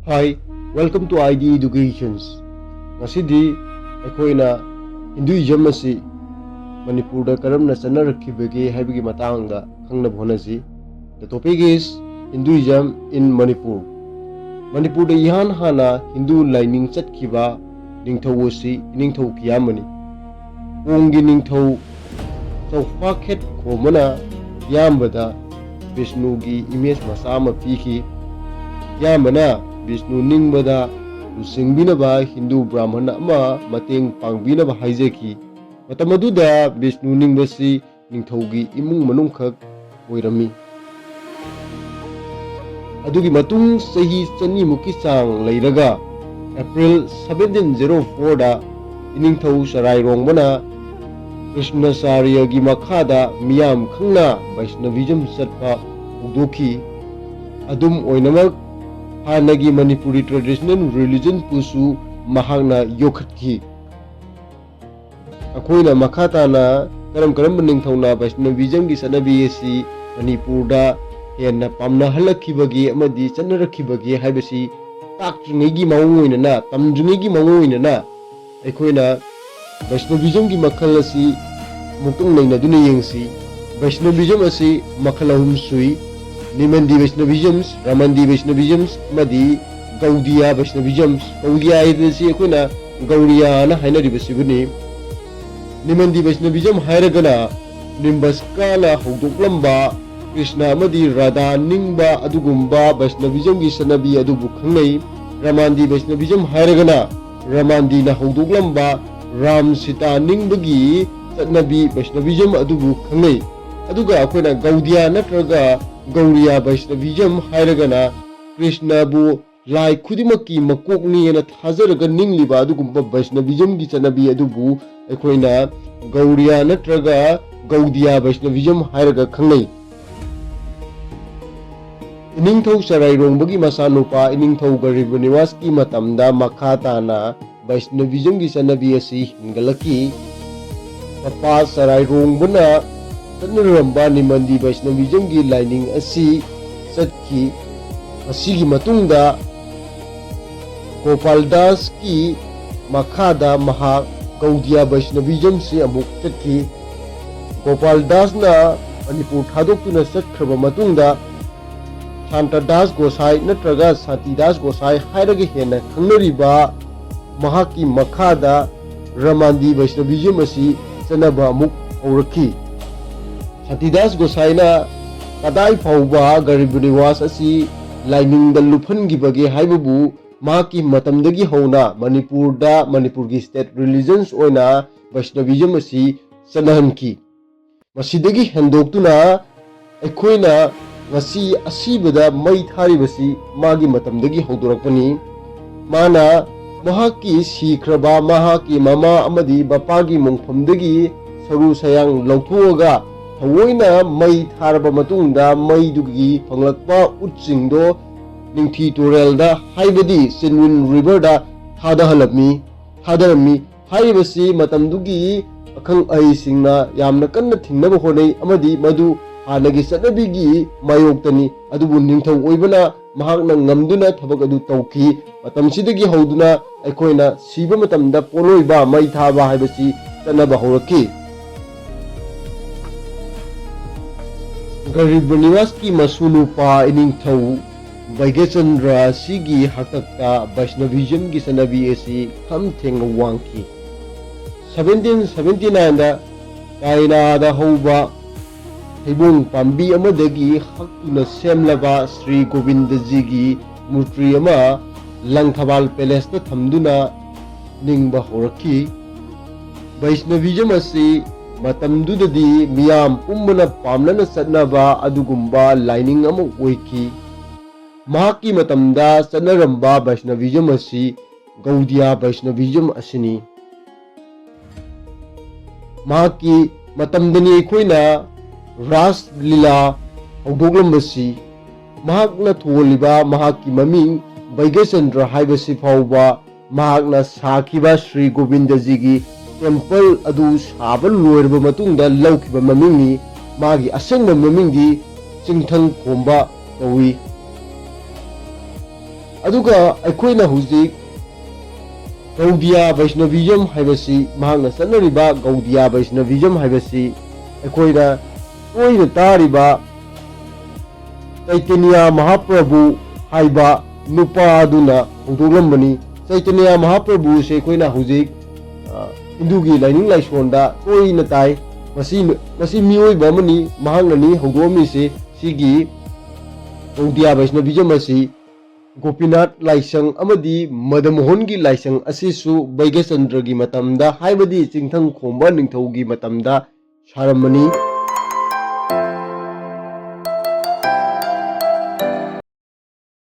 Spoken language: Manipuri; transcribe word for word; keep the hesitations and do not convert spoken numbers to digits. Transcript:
Hi, welcome to I D Educations. ꯉꯁꯤꯗꯤ ꯑꯩꯈꯣꯏꯅ Hinduism ꯑꯁꯤ ꯃꯅꯤꯄꯨꯔꯗ ꯀꯔꯝꯅ ꯆꯠꯅꯔꯛꯈꯤꯕꯒꯦ ꯍꯥꯏꯕꯒꯤ ꯃꯇꯥꯡꯗ ꯈꯪꯅꯕ ꯍꯣꯠꯅꯁꯤ꯫ The topic is Hinduism in Manipur. ꯃꯅꯤꯄꯨꯔꯗ ꯏꯍꯥꯟ ꯍꯥꯟꯅ ꯍꯤꯟꯗꯨ ꯂꯥꯏꯅꯤꯡ ꯆꯠꯈꯤꯕ ꯅꯤꯡꯊꯧ ꯑꯁꯤ ꯏꯅꯤꯡꯊꯧ ꯀꯤꯌꯥꯝꯕꯅꯤ꯫ ꯀꯣꯡꯒꯤ ꯅꯤꯡꯊꯧ ꯆꯧꯐꯥꯈꯦꯠ ꯈꯣꯝꯕꯅ ꯀꯤꯌꯥꯝꯕꯗ ꯕꯤꯁꯅꯨꯒꯤ image ꯃꯆꯥ ꯑꯃ ꯄꯤꯈꯤ꯫ ꯀꯤꯌꯥꯝꯕꯅ ꯕꯤꯁꯅꯨ ꯅꯤꯡꯕꯗ ꯂꯨꯆꯤꯡꯕꯤꯅꯕ ꯍꯤꯟꯗꯨ ꯕ꯭ꯔꯥꯍꯃꯟ ꯑꯃ ꯃꯇꯦꯡ ꯄꯥꯡꯕꯤꯅꯕ ꯍꯥꯏꯖꯈꯤ꯫ ꯃꯇꯝ ꯑꯗꯨꯗ ꯕꯤꯁꯅꯨ ꯅꯤꯡꯕꯁꯤ ꯅꯤꯡꯊꯧꯒꯤ ꯏꯃꯨꯡ ꯃꯅꯨꯡꯈꯛ ꯑꯣꯏꯔꯝꯃꯤ꯫ ꯑꯗꯨꯒꯤ ꯃꯇꯨꯡ ꯆꯍꯤ ꯆꯅꯤꯃꯨꯛꯀꯤ ꯆꯥꯡ ꯂꯩꯔꯒ April seventeen zero fourꯗ ꯏꯅꯤꯡꯊꯧ ꯆꯔꯥꯏꯔꯣꯡꯕꯅ ꯀ꯭ꯔꯤꯁꯅꯆꯥꯔꯌꯒꯤ ꯃꯈꯥꯗ ꯃꯤꯌꯥꯝ ꯈꯪꯅ Vaishnavism ꯆꯠꯄ ꯍꯧꯗꯣꯛꯈꯤ꯫ ꯑꯗꯨꯝ ꯑꯣꯏꯅꯃꯛ, ꯍꯥꯟꯅꯒꯤ ꯃꯅꯤꯄꯨꯔꯤ traditional religionꯕꯨꯁꯨ ꯃꯍꯥꯛꯅ ꯌꯣꯛꯈꯠꯈꯤ꯫ ꯑꯩꯈꯣꯏꯅ ꯃꯈꯥ ꯇꯥꯅ ꯀꯔꯝ ꯀꯔꯝꯕ ꯅꯤꯡꯊꯧꯅ Vaishnavismꯒꯤ ꯆꯠꯅꯕꯤ ꯑꯁꯤ ꯃꯅꯤꯄꯨꯔꯗ ꯍꯦꯟꯅ ꯄꯥꯝꯅꯍꯜꯂꯛꯈꯤꯕꯒꯦ ꯑꯃꯗꯤ ꯆꯠꯅꯔꯛꯈꯤꯕꯒꯦ ꯍꯥꯏꯕꯁꯤ ꯇꯥꯛꯇ꯭ꯔꯤꯉꯩꯒꯤ ꯃꯑꯣꯡ ꯑꯣꯏꯅꯅ, ꯇꯝꯗ꯭ꯔꯤꯉꯩꯒꯤ ꯃꯑꯣꯡ ꯑꯣꯏꯅꯅ ꯑꯩꯈꯣꯏꯅ Vaishnavismꯒꯤ ꯃꯈꯜ ꯑꯁꯤ ꯑꯃꯨꯛꯇꯪ ꯅꯩꯅꯗꯨꯅ ꯌꯦꯡꯁꯤ꯫ Vaishnavism ꯑꯁꯤ ꯃꯈꯜ ꯑꯍꯨꯝ ꯁꯨꯏ: Nimandi Vaishnavisms, Ramandi Vaishnavisms ꯑꯃꯗꯤ Gaudiya Vaishnavisms꯫ Gaudiya ꯍꯥꯏꯕꯁꯤ ꯑꯩꯈꯣꯏꯅ ꯒꯧꯔꯤꯌꯥꯅ ꯍꯥꯏꯅꯔꯤꯕꯁꯤꯕꯨꯅꯤ꯫ Nimandi Vaishnavism ꯍꯥꯏꯔꯒꯅ ꯅꯤꯝꯕꯁꯀꯥꯅ ꯍꯧꯗꯣꯛꯂꯝꯕ ꯀ꯭ꯔꯤꯁꯅ ꯑꯃꯗꯤ ꯔꯥꯙꯥ ꯅꯤꯡꯕ ꯑꯗꯨꯒꯨꯝꯕ Vaishnavismꯒꯤ ꯆꯠꯅꯕꯤ ꯑꯗꯨꯕꯨ ꯈꯪꯅꯩ꯫ Ramandi Vaishnavism ꯍꯥꯏꯔꯒꯅ ꯔꯃꯥꯟꯗꯤꯅ ꯍꯧꯗꯣꯛꯂꯝꯕ ꯔꯥꯝ ꯁꯤꯇꯥ ꯅꯤꯡꯕꯒꯤ ꯆꯠꯅꯕꯤ Vaishnavism ꯑꯗꯨꯕꯨ ꯈꯪꯅꯩ꯫ ꯑꯗꯨꯒ ꯑꯩꯈꯣꯏꯅ ꯒꯧꯗꯤꯌꯥ ꯅꯠꯇ꯭ꯔꯒ ꯒꯧꯔꯤꯌꯥ Vaishnavism ꯍꯥꯏꯔꯒꯅ ꯀ꯭ꯔꯤꯁꯅꯕꯨ ꯂꯥꯏ ꯈꯨꯗꯤꯡꯃꯛꯀꯤ ꯃꯀꯣꯛꯅꯤ ꯍꯥꯏꯅ ꯊꯥꯖꯔꯒ ꯅꯤꯡꯂꯤꯕ ꯑꯗꯨꯒꯨꯝꯕ Vaishnavismꯒꯤ ꯆꯠꯅꯕꯤ ꯑꯗꯨꯕꯨ ꯑꯩꯈꯣꯏꯅ ꯒꯧꯔꯤꯌꯥ ꯅꯠꯇ꯭ꯔꯒ ꯒꯧꯗꯤꯌꯥ Vaishnavism ꯍꯥꯏꯔꯒ ꯈꯪꯅꯩ꯫ ꯏꯅꯤꯡꯊꯧ ꯆꯔꯥꯏꯔꯣꯡꯕꯒꯤ ꯃꯆꯥꯅꯨꯄꯥ ꯏꯅꯤꯡꯊꯧ ꯒꯔꯤꯕ ꯅꯤꯋꯥꯁꯀꯤ ꯃꯇꯝꯗ ꯃꯈꯥ ꯇꯥꯅ Vaishnavismꯒꯤ ꯆꯠꯅꯕꯤ ꯑꯁꯤ ꯍꯤꯡꯒꯠꯂꯛꯈꯤ꯫ ꯃꯄꯥ ꯆꯔꯥꯏꯔꯣꯡꯕꯅ ꯆꯠꯅꯔꯝꯕ ꯅꯤꯃꯟꯗꯤ Vaishnavismꯒꯤ ꯂꯥꯏꯅꯤꯡ ꯑꯁꯤ ꯆꯠꯈꯤ꯫ ꯃꯁꯤꯒꯤ ꯃꯇꯨꯡꯗ ꯒꯣꯄꯥꯜ ꯗꯥꯁꯀꯤ ꯃꯈꯥꯗ ꯃꯍꯥꯛ ꯒꯧꯗꯤꯌꯥ ꯕꯩꯁꯅꯕꯤꯖꯝꯁꯤ ꯑꯃꯨꯛ ꯆꯠꯈꯤ꯫ ꯒꯣꯄꯥꯜ ꯗꯥꯁꯅ ꯃꯅꯤꯄꯨꯔ ꯊꯥꯗꯣꯛꯇꯨꯅ ꯆꯠꯈ꯭ꯔꯕ ꯃꯇꯨꯡꯗ, ꯁꯥꯟꯇ ꯗꯥꯁ ꯒꯣꯁꯥꯏ ꯅꯠꯇ꯭ꯔꯒ ꯁꯥꯟꯇꯤ ꯗꯥꯁ ꯒꯣꯁꯥꯏ ꯍꯥꯏꯔꯒ ꯍꯦꯟꯅ ꯈꯪꯅꯔꯤꯕ ꯃꯍꯥꯛꯀꯤ ꯃꯈꯥꯗ ꯔꯃꯥꯟꯗꯤ ꯕꯩꯁꯅꯕꯤꯖꯝ ꯑꯁꯤ ꯆꯠꯅꯕ ꯑꯃꯨꯛ ꯍꯧꯔꯛꯈꯤ꯫ ꯁꯥꯟꯇꯤꯗꯥꯁ ꯒꯣꯁꯥꯏꯅ ꯀꯗꯥꯏ ꯐꯥꯎꯕ ꯒꯔꯤꯕ ꯅꯤꯋꯥꯁ ꯑꯁꯤ ꯂꯥꯏꯅꯤꯡꯗ ꯂꯨꯞꯍꯟꯈꯤꯕꯒꯦ ꯍꯥꯏꯕꯕꯨ ꯃꯍꯥꯛꯀꯤ ꯃꯇꯝꯗꯒꯤ ꯍꯧꯅ ꯃꯅꯤꯄꯨꯔꯗ ꯃꯅꯤꯄꯨꯔꯒꯤ state religions ꯑꯣꯏꯅ ꯕꯩꯁꯅꯕꯤꯖꯝ ꯑꯁꯤ ꯆꯠꯅꯍꯟꯈꯤ꯫ ꯃꯁꯤꯗꯒꯤ ꯍꯦꯟꯗꯣꯛꯇꯨꯅ ꯑꯩꯈꯣꯏꯅ ꯉꯁꯤ ꯑꯁꯤꯕꯗ ꯃꯩ ꯊꯥꯔꯤꯕꯁꯤ ꯃꯥꯒꯤ ꯃꯇꯝꯗꯒꯤ ꯍꯧꯗꯣꯔꯛꯄꯅꯤ꯫ ꯃꯥꯅ ꯃꯍꯥꯛꯀꯤ ꯁꯤꯈ꯭ꯔꯕ ꯃꯍꯥꯛꯀꯤ ꯃꯃꯥ ꯑꯃꯗꯤ ꯃꯄꯥꯒꯤ ꯃꯣꯡꯐꯝꯗꯒꯤ ꯁꯔꯨ ꯁꯌꯥꯡ ꯂꯧꯊꯣꯛꯑꯒ ꯊꯑꯣꯏꯅ ꯃꯩ ꯊꯥꯔꯕ ꯃꯇꯨꯡꯗ ꯃꯩꯗꯨꯒꯤ ꯐꯪꯂꯛꯄ ꯎꯠꯁꯤꯡꯗꯣ ꯅꯤꯡꯊꯤ ꯇꯨꯔꯦꯜꯗ, ꯍꯥꯏꯕꯗꯤ ꯆꯤꯟꯋꯤꯟ ꯔꯤꯚꯔꯗ ꯊꯥꯗꯍꯜꯂꯝꯃꯤ, ꯊꯥꯗꯔꯝꯃꯤ꯫ ꯍꯥꯏꯔꯤꯕꯁꯤ ꯃꯇꯝꯗꯨꯒꯤ ꯑꯈꯪ ꯑꯍꯩꯁꯤꯡꯅ ꯌꯥꯝꯅ ꯀꯟꯅ ꯊꯤꯡꯅꯕ ꯍꯣꯠꯅꯩ ꯑꯃꯗꯤ ꯃꯗꯨ ꯍꯥꯟꯅꯒꯤ ꯆꯠꯅꯕꯤꯒꯤ ꯃꯥꯌꯣꯛꯇꯅꯤ꯫ ꯑꯗꯨꯕꯨ ꯅꯤꯡꯊꯧ ꯑꯣꯏꯕꯅ ꯃꯍꯥꯛꯅ ꯉꯝꯗꯨꯅ ꯊꯕꯛ ꯑꯗꯨ ꯇꯧꯈꯤ꯫ ꯃꯇꯝꯁꯤꯗꯒꯤ ꯍꯧꯗꯨꯅ ꯑꯩꯈꯣꯏꯅ ꯁꯤꯕ ꯃꯇꯝꯗ ꯄꯣꯠꯂꯣꯏꯕ ꯃꯩ ꯊꯥꯕ ꯍꯥꯏꯕꯁꯤ ꯆꯠꯅꯕ ꯍꯧꯔꯛꯈꯤ꯫ ꯒꯔꯤꯕ ꯅꯤꯋꯥꯁꯀꯤ ꯃꯁꯨ ꯅꯨꯄꯥ ꯏꯅꯤꯡꯊꯧ ꯚꯩꯒ꯭ꯌꯆꯟꯗ꯭ꯔ ꯑꯁꯤꯒꯤ ꯍꯥꯛꯇꯛꯇ ꯕꯩꯁꯅꯚꯤꯖꯝꯒꯤ ꯆꯠꯅꯕꯤ ꯑꯁꯤ ꯈꯝ ꯊꯦꯡꯅ ꯋꯥꯡꯈꯤ꯫ ꯁꯚꯦꯟꯇꯤꯟ ꯁꯚꯦꯟꯇꯤ ꯅꯥꯏꯟꯗ ꯀꯥꯏꯅꯥꯗ ꯍꯧꯕ ꯍꯩꯕꯣꯡ ꯄꯥꯝꯕꯤ ꯑꯃꯗꯒꯤ ꯍꯛꯇꯨꯅ ꯁꯦꯝꯂꯕ ꯁ꯭ꯔꯤ ꯒꯣꯕꯤꯟꯗꯖꯤꯒꯤ ꯃꯨꯔꯇꯤ ꯑꯃ ꯂꯪꯊꯕꯥꯜ ꯄꯦꯂꯦꯁꯇ ꯊꯝꯗꯨꯅ ꯅꯤꯡꯕ ꯍꯧꯔꯛꯈꯤ꯫ ꯕꯩꯁꯅꯚꯤꯖꯝ ꯑꯁꯤ ꯃꯇꯝꯗꯨꯗꯗꯤ ꯃꯤꯌꯥꯝ ꯄꯨꯝꯕꯅ ꯄꯥꯝꯅꯅ ꯆꯠꯅꯕ ꯑꯗꯨꯒꯨꯝꯕ ꯂꯥꯏꯅꯤꯡ ꯑꯃ ꯑꯣꯏꯈꯤ꯫ ꯃꯍꯥꯛꯀꯤ ꯃꯇꯝꯗ ꯆꯠꯅꯔꯝꯕ ꯕꯩꯁꯅꯚꯤꯖꯝ ꯑꯁꯤ ꯒꯧꯗꯤꯌꯥ ꯕꯩꯁꯅꯚꯤꯖꯝ ꯑꯁꯤꯅꯤ꯫ ꯃꯍꯥꯛꯀꯤ ꯃꯇꯝꯗꯅꯤ ꯑꯩꯈꯣꯏꯅ ꯔꯥꯁ ꯂꯤꯂꯥ ꯍꯧꯗꯣꯛꯂꯝꯕꯁꯤ꯫ ꯃꯍꯥꯛꯅ ꯊꯣꯜꯂꯤꯕ ꯃꯍꯥꯛꯀꯤ ꯃꯃꯤꯡ ꯚꯩꯒ꯭ꯌꯆꯟꯗ꯭ꯔ ꯍꯥꯏꯕꯁꯤ ꯐꯥꯎꯕ ꯃꯍꯥꯛꯅ ꯁꯥꯈꯤꯕ ꯁ꯭ꯔꯤ ꯒꯣꯕꯤꯟꯗꯖꯤꯒꯤ ꯇꯦꯝꯄꯜ ꯑꯗꯨ ꯁꯥꯕ ꯂꯣꯏꯔꯕ ꯃꯇꯨꯡꯗ ꯂꯧꯈꯤꯕ ꯃꯃꯤꯡꯅꯤ꯫ ꯃꯥꯒꯤ ꯑꯁꯦꯡꯕ ꯃꯃꯤꯡꯗꯤ ꯆꯤꯡꯊꯪ ꯈꯣꯝꯕ ꯀꯧꯏ꯫ ꯑꯗꯨꯒ ꯑꯩꯈꯣꯏꯅ ꯍꯧꯖꯤꯛ ꯒꯧꯗꯤꯌꯥ ꯕꯩꯁꯅꯕꯤꯖꯝ ꯍꯥꯏꯕꯁꯤ, ꯃꯍꯥꯛꯅ ꯆꯠꯅꯔꯤꯕ ꯒꯧꯗꯤꯌꯥ ꯕꯩꯁꯅꯕꯤꯖꯝ ꯍꯥꯏꯕꯁꯤ ꯑꯩꯈꯣꯏꯅ ꯇꯣꯏꯅ ꯇꯥꯔꯤꯕ ꯆꯩꯇꯟꯌ ꯃꯍꯥꯄ꯭ꯔꯚꯨ ꯍꯥꯏꯕ ꯅꯨꯄꯥ ꯑꯗꯨꯅ ꯍꯧꯗꯣꯛꯂꯝꯕꯅꯤ꯫ ꯆꯩꯇꯟꯌ ꯃꯍꯥꯄ꯭ꯔꯚꯨꯁꯦ ꯑꯩꯈꯣꯏꯅ ꯍꯧꯖꯤꯛ, ꯑ, ꯍꯤꯟꯗꯨꯒꯤ ꯂꯥꯏꯅꯤꯡ ꯂꯥꯏꯁꯣꯟꯗ ꯇꯣꯏꯅ ꯇꯥꯏ꯫ ꯃꯁꯤ, ꯃꯁꯤ ꯃꯤꯑꯣꯏꯕ ꯑꯃꯅꯤ, ꯃꯍꯥꯛꯅꯅꯤ ꯍꯧꯗꯣꯛꯑꯝꯃꯤꯁꯦ꯫ ꯁꯤꯒꯤ ꯒꯧꯗꯤꯌꯥ ꯕꯩꯁꯅꯕꯤꯖꯝ ꯑꯁꯤ ꯒꯣꯄꯤꯅꯥꯊ ꯂꯥꯏꯁꯪ ꯑꯃꯗꯤ ꯃꯗꯟ ꯃꯣꯍꯟꯒꯤ ꯂꯥꯏꯁꯪ ꯑꯁꯤꯁꯨ ꯚꯩꯒ꯭ꯌꯆꯟꯗ꯭ꯔꯒꯤ ꯃꯇꯝꯗ, ꯍꯥꯏꯕꯗꯤ ꯆꯤꯡꯊꯪ ꯈꯣꯝꯕ ꯅꯤꯡꯊꯧꯒꯤ ꯃꯇꯝꯗ ꯁꯥꯔꯝꯕꯅꯤ꯫